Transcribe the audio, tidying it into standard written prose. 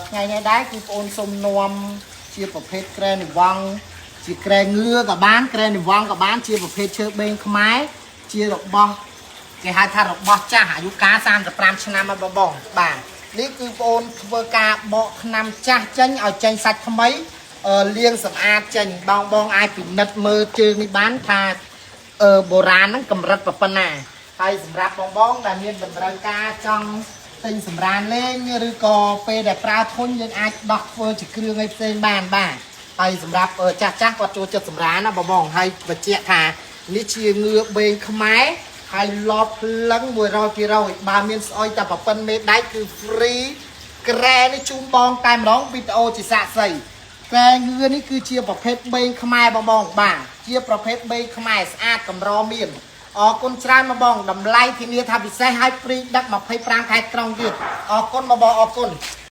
ថ្ងៃនេះដែរគឺបងអូនសូមនាំជាប្រភេទក្រែនិវងជាក្រែងឿក៏បានក្រែនិវងក៏បានជាប្រភេទឈើបេងខ្មែរជារបស់គេហៅថារបស់ចាស់អាយុកាល35ឆ្នាំហើយបងបងបាទនេះគឺបងអូនធ្វើការបកថ្នាំចាស់ចេញឲ្យចេញសាច់ថ្មីលាងសម្អាតចេញបងបងអាចពិនិត្យមើលជើងនេះបានថា បុរាណហ្នឹងកម្រិតប៉ុណ្ណាហើយសម្រាប់បងបងដែលមានតម្រូវការចង់ទិញសម្រានលេងឬក៏ពេលដែលប្រើធុញយើងអាចដោះធ្វើជាគ្រឿងអីផ្សេងបានបាទហើយសម្រាប់ចាស់ចាស់គាត់ចូលចិត្តសម្រានណាបងបងហើយបញ្ជាក់ថានេះជាងឿបេងខ្មែរហើយលបភ្លឹង100%បើមានស្អុយតែប្រពន្ធមេដៃគឺ free ក្រែនេះជូនបងតែម្ដងវីដេអូជាសាក្សី កែងឿនេះគឺជាប្រភេទបេងខ្មែរបងបងបាទជាប្រភេទបេងខ្មែរស្អាតកម្រមានអរគុណច្រើនបងបងតម្លៃធានាថាពិសេសឲ្យព្រីដឹក25ខែក្រុងទៀតអរគុណបងបងអរគុណ។